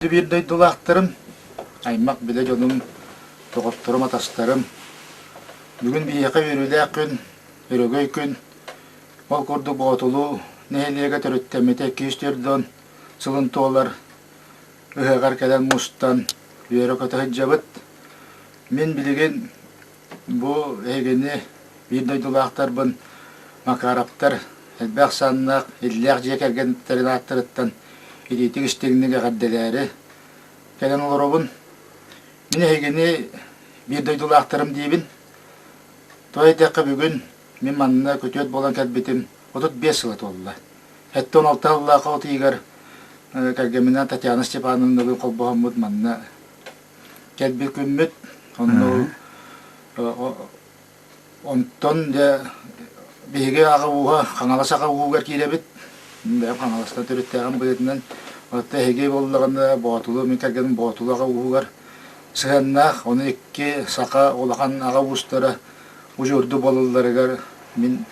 Биир дойдулаахтарым, аймах-билэ дьонум, доҕотторум, атастарым, бүгүн биһиэхэ үөрүүлээх күн, өрөгөй күн. Ол курдук Боотулуу нэһилиэгэ төрүттэммитэ 204 сылын туолар ыһыаҕар кэлэн мустан үөрэ-көтө сылдьабыт. Мин билигин бу эһигини биир дойдулаахтарбын Макаровтар элбэх саннаах, иллээх дьиэ кэргэннэрин ааттарыттан итиитик истиҥник эҕэрдэлээри кэлэн олоробун. Мин эһигини биир дойдулаахтарым диибин. Тоҕо диэтэххэ бүгүн мин манна күтүөт буолан кэлбитим 35 сыла туолла. 76 сыллаах от ыйыгар кэргэмминээн Татьяна Степановналыын холбоһоммут манна кэлбит күммүт. Онно Онтон дьэ биһиги аҕа ууһа Хаҥалас аҕа ууһугар киирэбит. Бэйэм Хаҥаластан төрүттээҕим быһыытынан оттон эһиги буоллаҕына Боотулу, мин кэргэним Боотулу аҕа ууһугар сыһыаннаах. Ону икки саха улахан аҕа уустара удьуорду буолалларыгар мин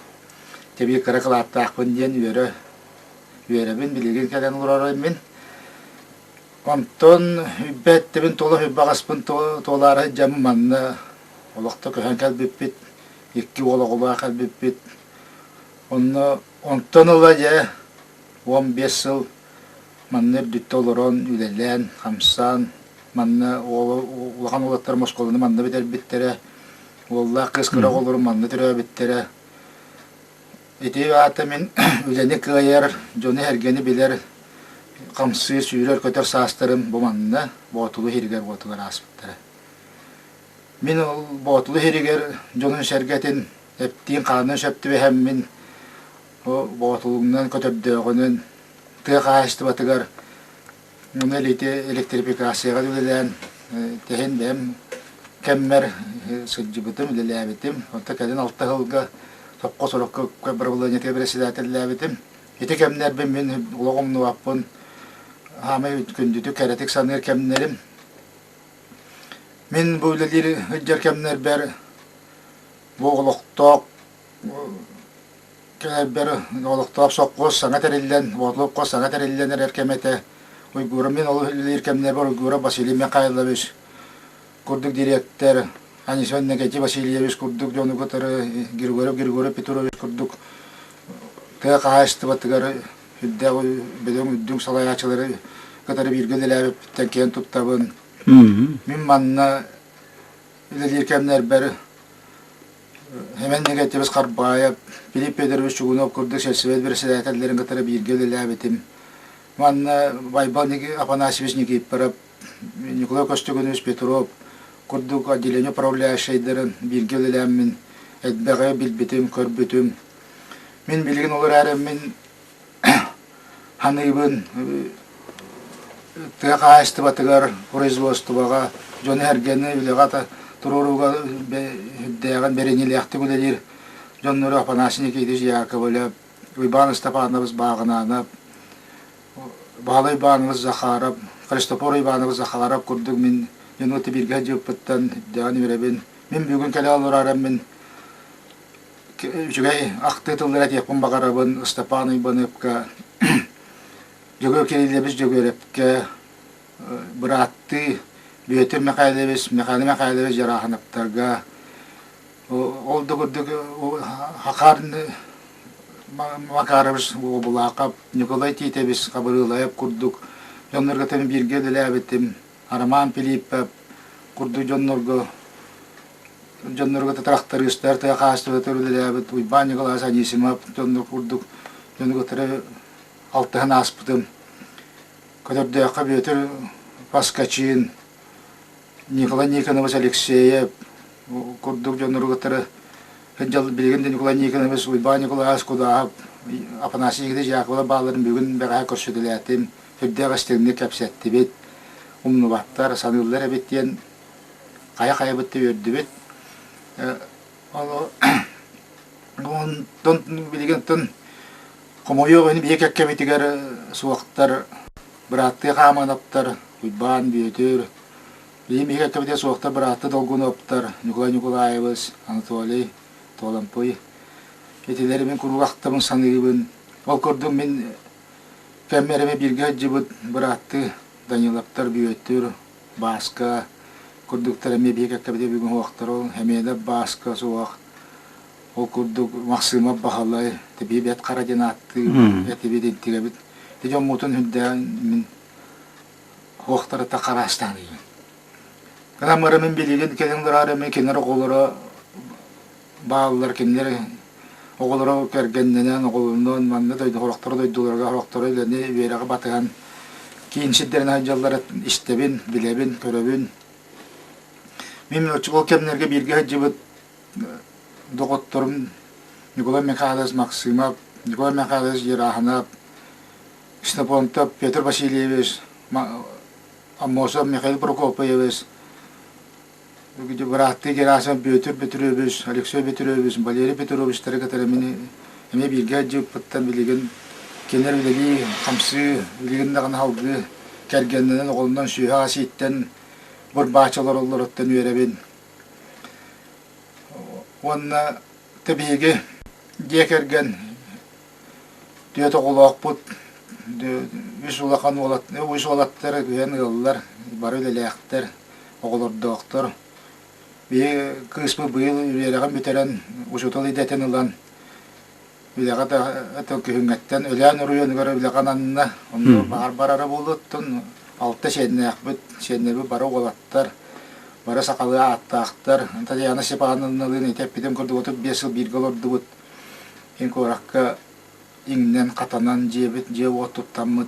тэбии кыра кылааттаахпын диэн үөрэ үөрэбин, билигин кэлэн олорор мин. Онтон үрбэттибин туола үрбэҕэспин туолаары сылдьаммын манна олохто көһөн кэлбиппит, икки уол оҕолоох кэлбиппит. Онно онтон ыла дьэ 15 сыл манна үрдүттэ олорон, үлэлээн, хамсаан, манна улахан уолаттарым оскуоланы манна бүтэрбиттэрэ, уоллаах кыыс кыра оҕолорум манна төрөөбүттэрэ. Ити аата мин үлэни кыайар, дьону-сэргэни билэр, хамсыыр, сүүрэр-көтөр саастарым бу манна, Боотулу иһиригэр-уотугар ааспыттара. Мин ол Боотулу иһиригэр дьонун-сэргэтин эптиин-хаанын сөп түбэһэммин, Боотулуҥнан, көтөрдөөҕүнэн, тыа хаһаайыстыбатыгар Уонна электрификацияҕа үлэлээн тэһин бэйэм кэммэр сылдьыбытым, үлэлээбитим. Онтон кэлин алта сылга сопхуос орокко бырабылыанньатыгар бэрэссэдээтэллээбитим. Ити кэмнэрбин мин олох умнубаппын. Хаамай күндүтүк, кэрэтик саныыр кэмнэрим. Мин бу үлэлиир сылдьар кэмнэрбэр бу олохтоох Кэлэрбэр олохтоох сопхуос саҥа тэриллэн, Боотулукка саҥа тэриллэн эрэр кэмэ этэ. Уйгура мин ол үлэлиир кэмнэрбэр Уйгура Василий Михайлович курдук дириэктэр, Анисимов Иннокентий Васильевич курдук дьону кытары Григорьев Григорий Петрович курдук тыа хаһаайыстыбатыгар үрдээх бөдөҥ үрдүк салайааччылары кытары бииргэ үлэлээбиппиттэн киэн туттабын. Мин манна үлэлиир кэмнэрбэр Эмэн Никитич Харбаев, Филипп Федорович Чугунов курдук сельсовет бэрэссэдээтэллэрин кытары бииргэ үлэлээбитим. Манна Байбал Афанасьевич Никифоров, Николай Костюгунович Петров курдук отделение управляющайдарын бииргэ үлэлээммин элбэҕи билбитим, көрбүтүм. Мин билигин ол эрээри мин Ханыыбын тыа хаһаайыстыбатыгар, производствоҕа, дьону-сэргэни үлэҕэ туруорууга үрдээҕин бэриниилээхтик үлэлиир дьоннору Афанасий Никитич Яковлев, Уйбаан Ыстапаанович Бааҕынаанап, Баһылай Иванович Захаров, Христофор Иванович Захаров курдук мин дьону бииргэ сылдьыбыппыттан үрдээҕин үөрэбин. Мин бүгүн кэлэ олорорум мин Үчүгэй ахтыы тыллары этиэхпин баҕарабын Ыстапаан Уйбаныапка, Дьөгүөр Кириллович Дьөгүөрэпкэ, бырааттыы Бүөтүр Михайлович, Михаил Михайлович Дьарааһынаптарга, ол да курдук Хахар Макарович Уобулаахап, Николай Титович Хабырыылаев курдук дьоннорго бииргэ үлэлээбитим, Роман Филиппов курдук дьоннорго дьоннорго тырахтарыыстар, тыа хаһаайыстыбатыгар үлэлээбит Уйбаан Николаевич Анисимов дьоннор курдук дьону кытары алтыһан ааспытым. Көтөрдөөххө Бүөтүр Паскачин, Николай Никонович Алексеев курдук дьоннору кытары билигин да Николай Никонович, Уйбаан Николаевич Кудааһап, Афанасий Никитич Яковлев баалларын бүгүн бэҕэһээ көрсүтэлээтим. Сүрдээх истиҥник кэпсэттибит, умнубаттар, саныыллар эбит диэн хайа-хайабыт да үөрдүбүт. Онтон билигин оттон хомойуох иһин биһиги кэккэбитигэр суохтар бырааттыы Хаамынаптар, Уйбаан Бүөтүр, биһиги биһиги кэккэбитигэр суохтар бырааттыы Долгунуоптар, Николай Николаевич, Анатолий Туолампый. Итилэри мин куруук ахтабын, саныыбын. Ол курдук мин кэммэр эмэ бииргэ сылдьыбыт бырааттыы. Даниловтар, Бүөтүр, Бааска курдуктар эмиэ биһи кэккэбитэ бүгүн суохтар. Ол Хэмиэдэп Бааска суох. Ол курдук Махсыымап Баһылай, тибии Бэт Хара диэн ааттыыр этибит, интигэбит. Ити дьоммутун үрдээн мин суохтарыта хараастаан ыйбын. Гынан мин билигин кэлин олорор эмиэ кинилэр оҕолоро бааллар, кинилэр оҕолоро кэргэннэнэн, оҕолонон манна дойду сорохторо дойдуларыгар, сорохторо үлэни, үөрэҕи батыһан киин сирдэринэн сылдьаллара истэбин, билэбин, көрөбүн. Мин ол кэмнэргэ бииргэ сылдьыбыт доҕотторум Николай Михайлович Максимов, Николай Михайлович Ераханов, Ксенофонтов Петр Васильевич, Аммосов Михаил Прокопьевич, бырааттыы Герасимов Бүөтүр Петрович, Алексей Петрович, Валерий Петровичтары кытары мин эмиэ бииргэ сылдьыбыппыттан билигин кинилэр үлэлии, хамсыы, билигин даҕаны салгыы кэргэннэнэн, оҕолонон сүөһү-ас ииттэн бырбааччы олороллоруттан үөрэбин. Уонна тэбиһиги дьиэ кэргэн түөрт оҕолоохпут, үс улахан уолат, үс уолаттар үһүөн ыаллар, бары үлэлээхтэр, оҕолордоохтор. Биһи кыыспыт быйыл үөрэҕин бүтэрэн, учуутал идэтин ылан, үлэҕэ да күһүҥҥэттэн Өлөөн оройуонугар үлэҕэ ананна. Онно баҕар барара буолуоттун. Алта сиэннээхпит, сиэннэрбит бары уолаттар, бары сахалыы ааттаахтар. Татьяна Степановналыын ити эппитим курдук 35 сыл бииргэ олордубут. Киин куоракка иҥнэн, хатанан дьиэбит, дьиэ-уот туттаммыт,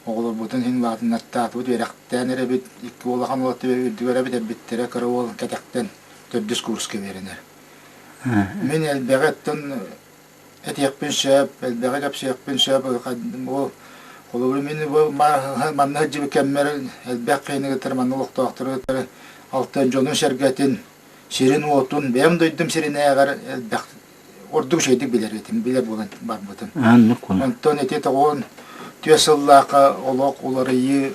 оҕолорбутун иһин улаатыннартаатыбыт, үөрэхтээн эрэбит. Икки улахан уол үрдүгэр эбит эрбиттэрэ, кыра уол кэтэхтэн төрдүс курска үөрэнэр. Мин элбэҕи оттон этиэхпин сөп, элбэҕи кэпсиэхпин сөп. Бу холобур мин бу манна сылдьыбыт кэммэр элбэх киһини кытары манна олохтоохтору кытары алтан дьонун-сэргэтин, сирин-уотун, бэйэм дойдум сиринээҕэр элбэх ордук үчүгэйдик билэр этим, билэр буолан барбытым. Онтон ити тоҕуон түөрт сыллаахха олох уларыйыы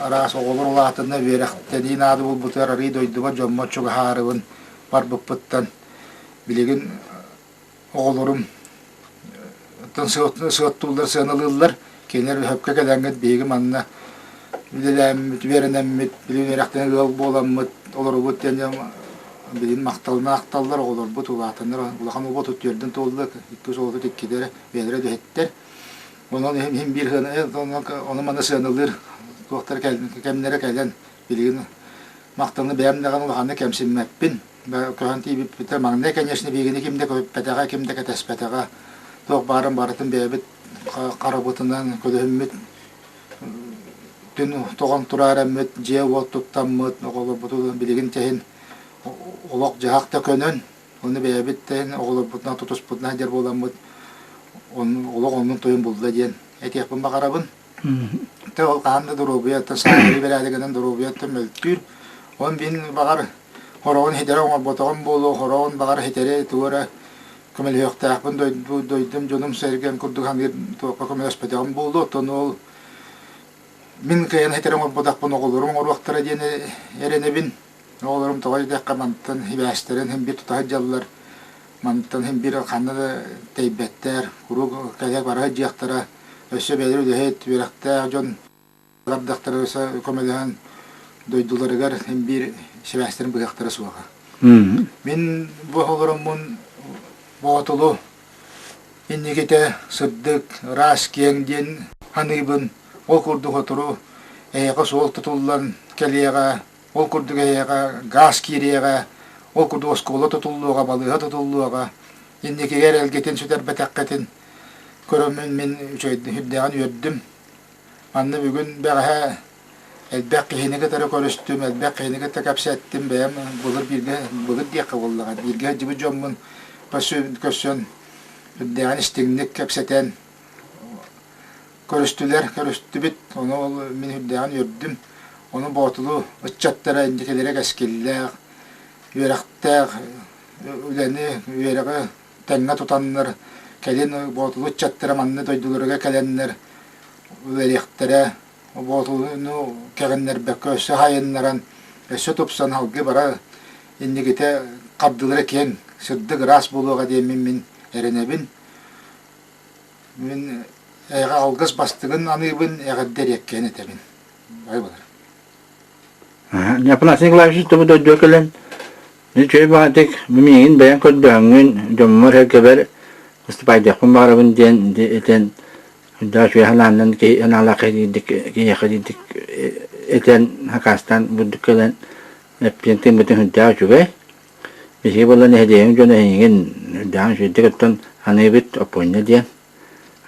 араас оҕолор улаатынна үөрэхтэнии наада буолбутугар арыый дойдубар дьоммор чугаһаарыбын барбыппыттан билигин оҕолорум сыаттууллар, сыаналыыллар. Кинилэр өһөпкө кэлэҥҥит биһиги манна үлэлээммит, үөрэнэммит, билигин үөрэхтэн ыал буоламмыт олоробут диэн билигин махталына ахталлар, оҕолорбут улаатаннар, улахан уол түөрдүн туолла, иккис уолбут иккилэрэ, бэйэлэрэ дэһиттэр. Онон иһин биир ону маны сыаналыыр туохтар кэмнэрэ кэлэн билигин махталны бэйэм даҕаны улаханнык кэмсиммэппин. Көһөн тиийбиппитэ маҥнай, конечно, биһигини ким да көһүппэтэҕэ, ким да кэтэспэтэҕэ. Туох баарын барытын бэйэбит харабытынан көлөһүммүт түн тоҕон тураарэммит, дьиэ-уот туттаммыт, оҕолорбутун билигин тэһин олох-дьаһах да көнөн, ону бэйэбит тэһин оҕолорбутунан тутуспутунан сылдьар буоламмыт, олох оннун тойон булла диэн этиэхпин баҕарабын. Тэ ол хаһан да доруобуйаттан сааһырыы бэрээдэгинэн доруобуйаттан мөлтүүр. Он мин баҕар хороҕун хитэри оҥорботоҕум буолуо, хороҕун баҕар хитэри тугу эрэ көмөлөһүөхтээхпин дойдум дьонум-сэргэм курдук саныыр туохха көмөлөспөтөҕүм буолуо. Оттон ол мин кыайан хитэри оҥорботохпун оҕолорум оҥоруохтара диэн эрэнэбин. Оҕолорум тоҕо диэтэххэ мантан сибээстэрин син биир тута сылдьаллар. Мантан син биир ханна да тэйбэттэр, куруук кэлэ бара сылдьыахтара. Өссө бэйэлэрэ үлэһит, үөрэхтээх дьон бардахтара өссө көмөлөһөн дойдуларыгар син биир сибээстэрин быһыахтара суоҕа. Мин бу олороммун Боотулу инникитэ сырдык, ыраас, киэҥ диэн саныыбын. Ол курдук сотору эһиэхэ суол тутуллан кэлиэҕэ, ол курдук эһиэхэ гаас киириэҕэ, ол курдук оскуола тутуллуоҕа, балыыһа тутуллуоҕа. Инникигэ эрэлгитин сүтэрбэтэххитин көрөммүн мин үчүгэйдик сүрдээҕин үөрдүм. Манна бүгүн бэҕэһээ элбэх киһини кытары көрүстүм, элбэх киһини кытта кэпсэттим, бэйэм былыр бииргэ, былыр диэххэ буоллаҕа, бииргэ сылдьыбыт дьоммун көрсөн, сүрдээҕин истиҥник кэпсэтэн көрүстүлэр, көрүстүбүт. Ону ол мин сүрдээҕин үөрдүм. Ону Боотулу ыччаттара инникилэрэ кэскиллээх, үөрэхтээх, үлэни, үөрэҕи тэҥҥэ тутаннар, кэлин Боотулу ыччаттара манна дойдуларыгар кэлэннэр үлэлиэхтэрэ, Боотулуну кэҕиннэрбэккэ өссө сайыннаран, өссө тупсан салгыы бара инникитэ хардыылара киэҥ, сырдык ыраас буолуоҕа диэммин мин эрэнэбин. Мин эйиэхэ алгыс бастыҥын аныыбын, эҕэрдэ эриэккэһин этэбин. Бай болар. Афанасий Николаевич тобу дойдуга кэлэн үчүгэй баҕатык миигин бэйэҥ көрдөһөҥҥүн дьоммор эргэбэр выступайдыахпын баҕарабын диэн этэн да үчүгэй санааннан анаалаах киһиэхэ диирдик этэн хакаастаан бурдук кэлэн эппиэн тыыммытын сүрдээх үчүгэй. Биһиги буолла нэһилиэгим дьоно эйигин сүрдээх үчүгэйдик оттон аныыбыт Оппуонньа диэн.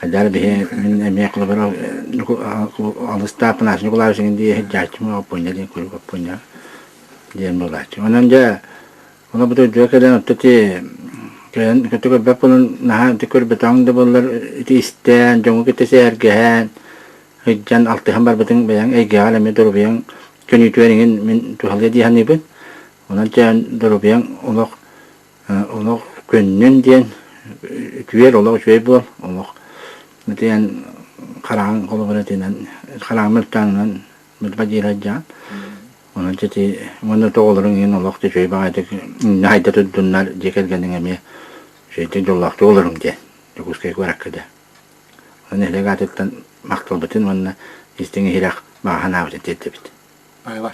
Айдар биһи мин эмиэ холобура алыстаах Афанасий Николаевич дии сылдьааччым Оппуонньа диэн куруук Оппуонньа диэн буолааччы. Онон дьэ ону бу дойдуга кэлэн отто ити кэлэн көтө көрбөт буолан наһаа ити көрбөтөҕүҥ да буоллар ити истэн дьоҥу кытта сэһэргэһэн сылдьан алтыһан барбытыҥ бэйэҥ эйгэҕэр эмиэ доруобуйаҥ көнүүтүгэр иҥин мин туһалыа дии саныыбын. Онон дьэ доруобуйаҥ олох олох көннүн диэн үтүөр олох үчүгэй буол олох итиэн хараҕыҥ холобура итинэн хараҕым мөлтөөнүнэн мөлбө диир сылдьаҕын онон ити уонна оҕолоруҥ иһин олох үчүгэй баҕайытык хайда турдуннар дьиэ кэргэниҥ эмиэ үчүгэйдик дьоллоохтук олоруҥ диэн Дьокуускай куоракка да нэһилиэк аатыттан махталбытын уонна истиҥ иһирэх баҕа санаабытын тиэрдэбит. Айла.